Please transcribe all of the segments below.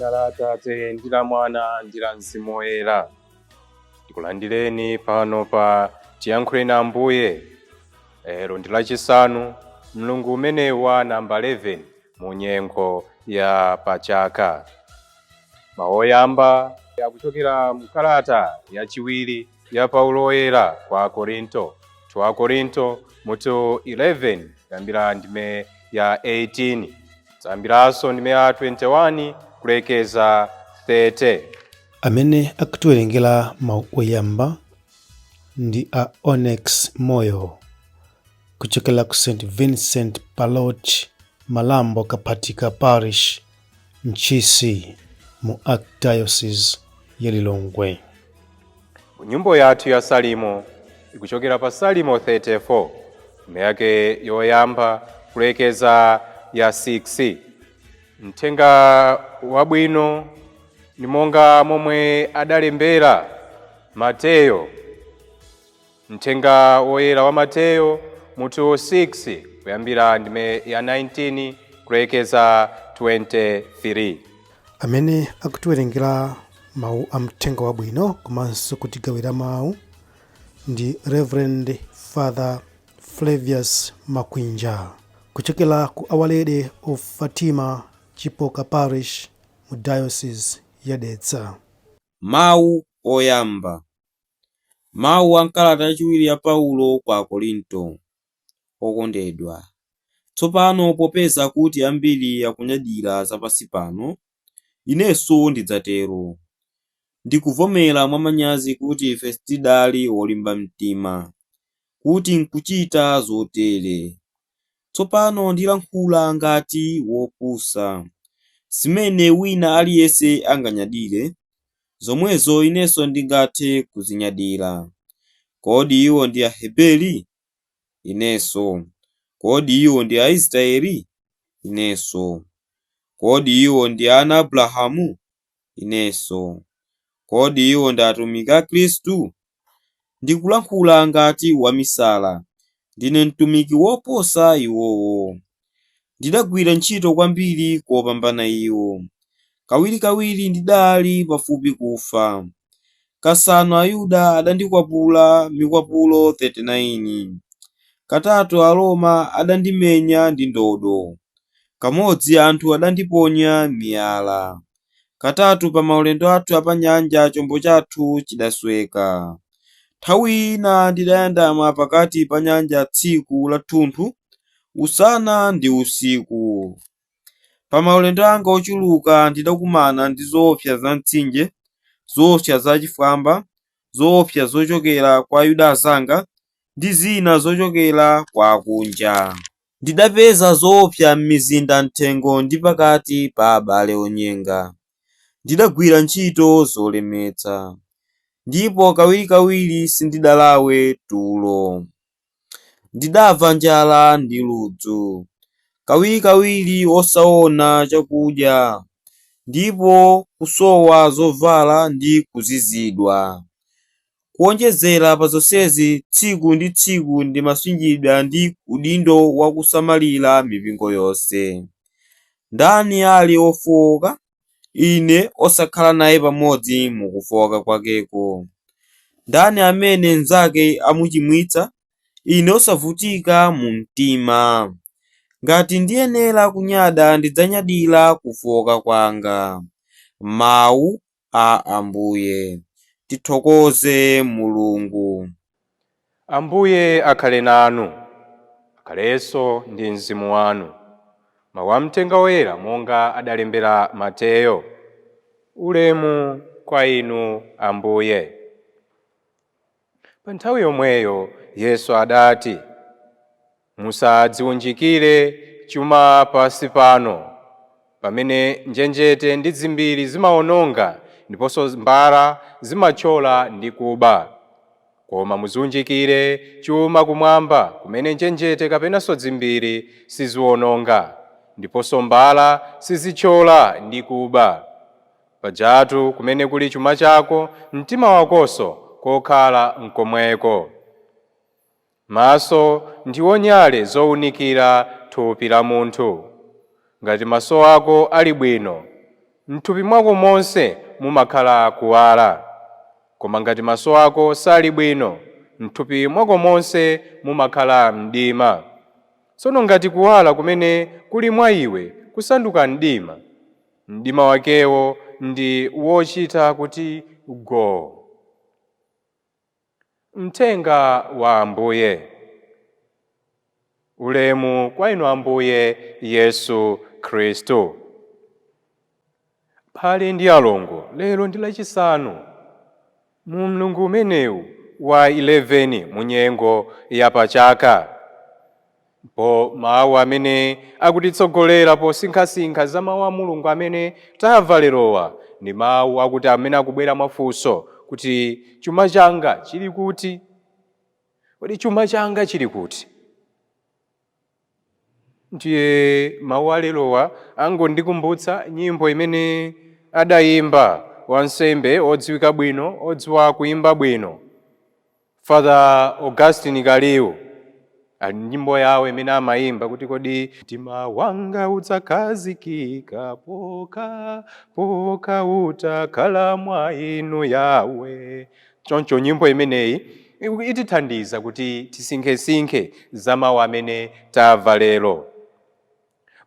Dzina la Atate ndi la Mwana ndi la Mzimu Woyera. Tikulandireni pano pa Tiyankhuleni Ambuye. Lero ndi lachisanu, mlungu umene wa namba 11 mu nyengo ya pachaka. Mawu oyamba akuchokera mkalata yachiwiri ya Paulo Woyera kwa Akorinto, 2 Akorinto mutu 11 kuyambira ndime ya 18, kuyambiranso ndime ya 21 kulekeza 30. Amene akutiwerengera mawu oyamba ndi a Onex Moyo kuchokera ku St Vincent Pallotti Malambo Kaphatika Parish, Ntchisi, mu Archdiocese ya Lilongwe. Nyimbo yathu ya Salimo ikuchokera pa Salimo 34, ndime yake yoyamba kulekeza ya 6. Mthenga wabwino ni monga momwe adalembera Mateyo. Mthenga woyera wa Mateyo mutu 6 kuyambira ndime ya 19 kulekeza 23. Amene akutiwerengera mawu a mthenga wabwino komanso kutigawira mawu ndi Reverend Father Flavius Makwinja kuchokera ku Our Lady of Fatima Chipoka Parish mu Diocese ya Dedza. Mawu oyamba. Mawu a m'kalata yachiwiri ya Paulo kwa Akorinto. Okondedwa, tsopano popeza kuti ambiri akunyadira za pansi pano, inenso ndidzatero. Ndikuvomera mwamanyazi kuti ife sitidali olimba mtima, kuti nkuchita zotere. Tsopano ndilankhula ngati wopusa. Zimene wina aliyense anganyadire, zomwezo inenso ndingathe kuzinyadira. Kodi iwo ndi Aheberi? Inenso. Kodi iwo ndi Aisraeli? Inenso. Kodi iwo ndi ana a Abrahamu? Inenso. Kodi iwo ndi atumiki a Khristu? Ndikulankhula ngati wamisala, ndine mtumiki woposa iwowo. Ndidagwira ntchito kwambiri kopambana iwo. Kawirikawiri ndidali pafupi kufa. Kasanu Ayuda adandikwapula mikwapulo 39. Katatu Aroma adandimenya ndi ndodo. Kamodzi anthu adandiponya miyala. Katatu pa maulendo athu apanyanja chombo chathu chidasweka. Nthawi ina ndidayandama pakati pa nyanja tsiku lathunthu, usana ndi usiku. Pa maulendo anga ochuluka ndidakumana ndi zoopsa za mtsinje, zoopsa za chifwamba, zoopsa zochokera kwa Ayuda anzanga, ndi zina zochokera kwa akunja. Ndidapeza zoopsa m'mizinda m'thengo ndi pakati pa abale onyenga. Ndidagwira ntchito zolemetsa, ndipo kawirikawiri sindidalawe tulo. Ndidamva njala ndi ludzu, kawirikawiri osaona chakudya, ndipo kusowa zovala ndi kuzizidwa. Kuwonjezera pa zonsezi, tsiku ndi tsiku ndimapsinjidwa ndi udindo wa kusamalira mipingo yonse. Ndani ali wofowoka, ine osakhala naye pamodzi mu kufowoka kwakeko? Ndani amene mnzake amuchimwitsa, ine osavutika mu mtima? Ngati ndiyenera kunyada, ndidzanyadira kufowoka kwanga. Mawu a Ambuye. Tithokoze Mulungu. Ambuye akhale nanu, akhalenso ndi mzimu wanu. Mawu a Mthenga Woyera monga adalembera Mateyo. Ulemu kwa inu Ambuye. Pa nthawi yomweyo Yesu adati, Musadziwunjikire chuma pansi pano, pamene njenjete ndi dzimbiri zimawononga ndiponso mbala zimathyola ndi kuba. Koma mudziwunjikire chuma kumwamba, kumene njenjete kapenanso dzimbiri siziwononga, ndiponso mbala sizithyola ndi kuba. Pajatu kumene kuli chuma chako, mtima wakonso kokhala nkomweko. Maso ndiwo nyale zowunikira thupi la munthu. Ngati maso ako ali bwino, mthupi mwako monse mumakhala kuwala. Koma ngati maso ako sali bwino, mthupi mwako monse mumakhala mdima. Tsono ngati kuwala kumene kuli mwa iwe kusanduka mdima, mdima wakewo ndi wochita kuti go. Mthenga wa Ambuye. Ulemu kwa inu Ambuye Yesu Khristu. Abale ndi alongo, lero ndi Lachisanu mu mlungu umenewu wa 11 mu nyengo ya pachaka. Po mawu amene akutitsogolera posinkhasinkha za mawu a Mulungu amene tamva lerowa ndi mawu akuti amene akubwera mwafunso kuti chuma changa chili kuti? Kodi chuma changa chili kuti? Ndiye mawu alerowa angondikumbutsa nyimbo imene adayimba wansembe odziwika bwino, odziwa kuimba bwino, Father Augustine Kaliwu. Ali nyimbo yawo imene amayimba kuti kodi mtima wanga udzakhazikika pokha pokha utakhala mwa inu Yawe. Choncho nyimbo imeneyi itithandiza kuti tisinkhesinkhe za mawu amene tamva lero.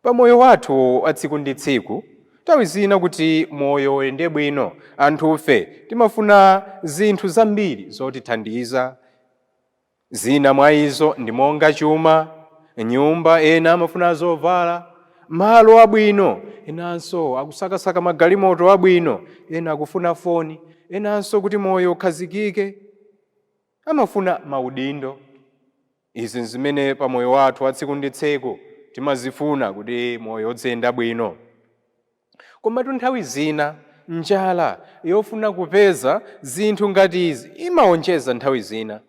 Pamoyo wathu wa tsiku ndi tsiku, nthawi zina kuti moyo uyende bwino, anthufe timafuna zinthu zambiri zotithandiza. Zina mwa izo ndi monga chuma, nyumba, ena amafuna zovala, malo abwino, enanso akusakasaka magalimoto abwino, ena akufuna foni, enanso kuti moyo ukhazikike amafuna maudindo. Izi nzimene pamoyo wathu wa tsiku ndi tsiku timazifuna kuti moyo udziyenda bwino. Komatu nthawi zina njala yofuna kupeza zinthu ngati izi imawonjeza nthawi zina,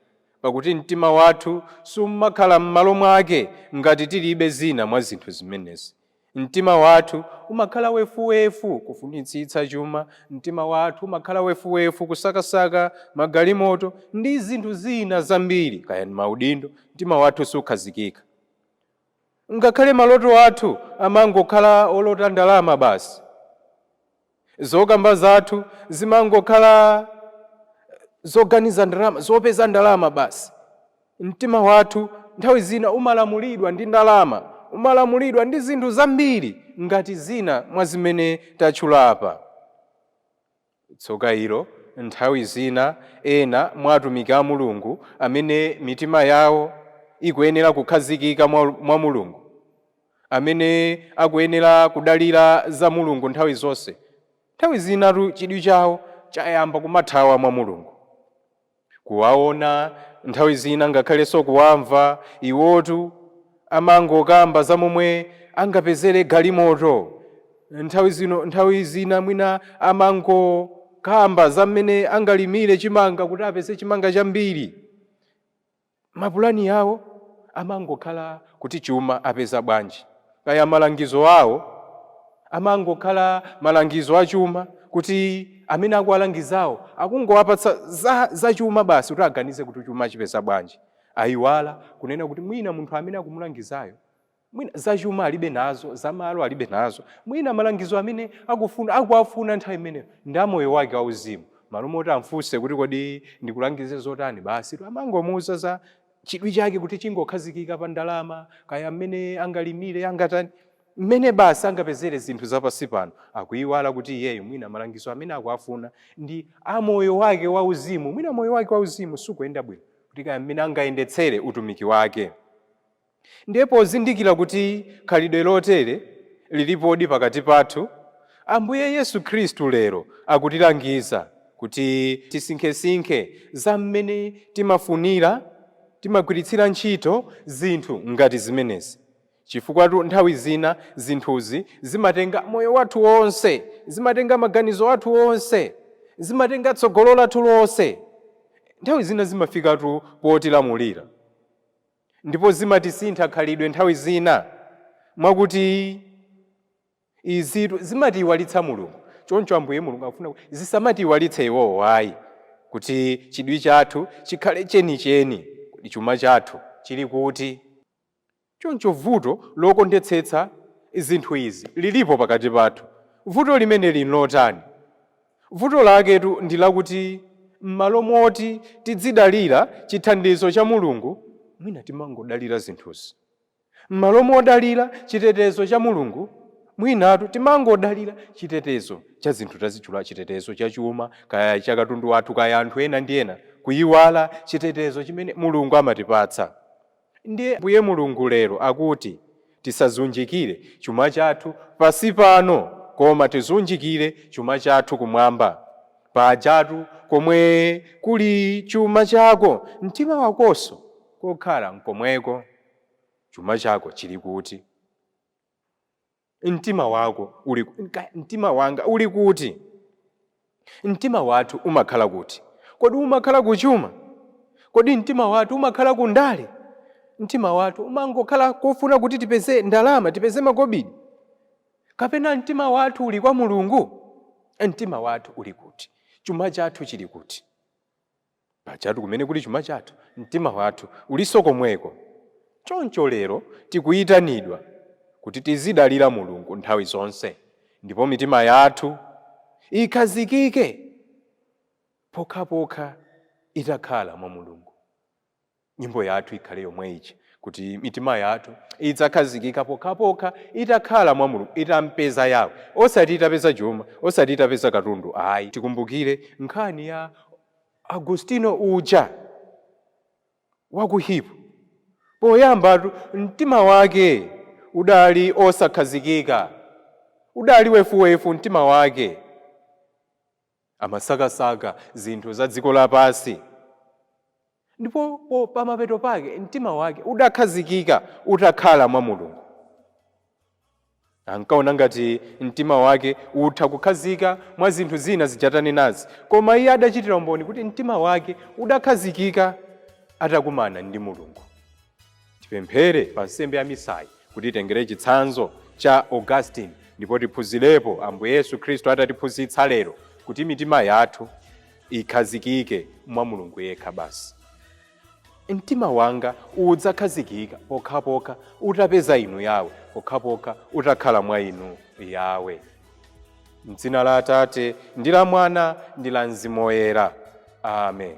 pakuti mtima wathu sumakhala m'malo mwake ngati tilibe zina mwa zinthu zimenezi. Mtima wathu umakhala wefuwefu kufunitsitsa chuma, mtima wathu umakhala wefuwefu kusakasaka magalimoto ndi zinthu zina zambiri, kaya ndi maudindo, mtima wathu sukhazikika. Ngakhale maloto athu amangokhala olota ndalama basi. Zokamba zathu zimangokhala zoganiza ndalama, zopeza ndalama basi. Mtima wathu nthawi zina umalamulidwa ndi ndalama, umalamulidwa ndi zinthu zambiri ngati zina mwa zimene tatchula apa. Tsoka ilo, nthawi zina ena mwa atumiki a Mulungu amene mitima yawo ikuyenera kukhazikika mwa Mulungu, amene akuyenera kudalira za Mulungu nthawi zonse, nthawi zinatu chidwi chawo chayamba kumathawa mwa Mulungu. Kuwaona nthawi zina ngakhalenso kuwamva, iwotu amangokamba za momwe angapezere galimoto. Nthawi zino, nthawi zina mwina amangokamba za mmene angalimire chimanga kuti apeze chimanga chambiri. Mapulani awo amangokhala kuti chuma apeza bwanji. Kaya malangizo awo amangokhala malangizo achuma, kuti amene akuwalangizawo akungowapatsa za chuma basi kuti aganize kuti chuma chipeza bwanji. Ayiwala kunena kuti mwina munthu amene akumulangizayo mwina zachuma alibe nazo, zamalo alibe nazo, mwina malangizo amene akuwafuna nthawi imeneyo ndi amoyo wake wauzimu. Malo moti amfunse kuti kodi ndikulangize zotani, basi amangomuuza za chidwi chake kuti chingokhazikika pa ndalama, kaya mmene angalimire, angatani, mmene basi angapezere zinthu zapasi pano. Akuiwala kuti iyeyo mwina malangizo amene akuafuna ndi amoyo wake wauzimu. Mwina moyo wake wauzimu sukuyenda bwino, kuti kaya mmene angayendetsere utumiki wake. Ndiye pozindikira kuti khalidwe lotere lilipodi pakati pathu, Ambuye Yesu Khristu lero akutilangiza kuti tisinkhesinkhe za mmene timafunira, timagwiritsira ntchito zinthu ngati zimenezi. Chifukwa nthawi zina zinthuzi zimatenga moyo wathu wonse, zimatenga maganizo athu onse, zimatenga tsogolo lathu lonse. Nthawi zina zimafikatu potilamulira, ndipo zimatisintha khalidwe nthawi zina, mwakuti izitu zimatiyiwalitsa Mulungu. Choncho Ambuye Mulungu akufuna kuti zisamatiyiwalitse iwowo ayi, kuti chidwi chathu chikhale chenicheni, kuti chuma chathu chili kuti. Choncho vuto lokondetsetsa zinthu izi lilipo pakati pathu. Vuto limeneli nlotani? Vuto laketu ndi lakuti m'malo moti tidzidalira chithandizo cha Mulungu, mwina timangodalira zinthuzi. M'malo modalira chitetezo cha Mulungu, mwinatu timangodalira chitetezo cha zinthu tazitchula, chitetezo cha chuma, kaya cha katundu wathu, kaya anthu ena ndi ena, kuyiwala chitetezo chimene Mulungu amatipatsa. Ndiye Ambuye Mulungu lero akuti tisazunjikire chuma chathu pansi pano, koma tizunjikire chuma chathu kumwamba. Pajatu komwe kuli chuma chako, mtima wakonso kokhala nkomweko. Chuma chako chili kuti? Mtima wako uli, mtima wanga uli kuti? Mtima wathu umakhala kuti? Kodi umakhala kuchuma? Kodi mtima wathu umakhala ku ndale? Mtima wathu umangokhala kofuna kuti tipeze ndalama, tipeze makobidi? Kapena mtima wathu uli kwa Mulungu? Mtima wathu uli kuti? Chuma chathu chili kuti? Pajatu kumene kuli chuma chathu, mtima wathu ulinso komweko. Choncho lero tikuyitanidwa kuti tizidalira Mulungu nthawi zonse, ndipo mitima yathu ikhazikike pokhapokha itakhala mwa Mulungu. Nyimbo yathu ikhale yomwe ija, kuti mitima yathu idzakhazikika pokhapokha itakhala mwa Mulungu, itampeza Yawe, osati itapeza chuma, osati itapeza katundu ayi. Tikumbukire nkhani ya Agustino uja wa ku Hippo. Poyambatu mtima wake udali osakhazikika, udali wefuwefu mtima wake, amasakasaka zinthu za dziko lapansi, ndipo pamapeto pake mtima wake udakhazikika utakhala mwa Mulungu. Ankaona ngati mtima wake utha kukhazika mwa zinthu zina zijatanenazi, koma iye adachitira umboni kuti mtima wake udakhazikika atakumana ndi Mulungu. Tipemphere pa nsembe ya misayi kuti titengere chitsanzo cha Augustine, ndipo tiphunzirepo Ambuye Yesu Khristu atatiphunzitsa lero kuti mitima yathu ikhazikike mwa Mulungu yekha basi. Mtima wanga udzakhazikika pokhapokha utapeza inu Yawe, pokhapokha utakhala mwa inu Yawe. M'dzina la Atate ndi la Mwana ndi la Mzimu Woyera. Amen.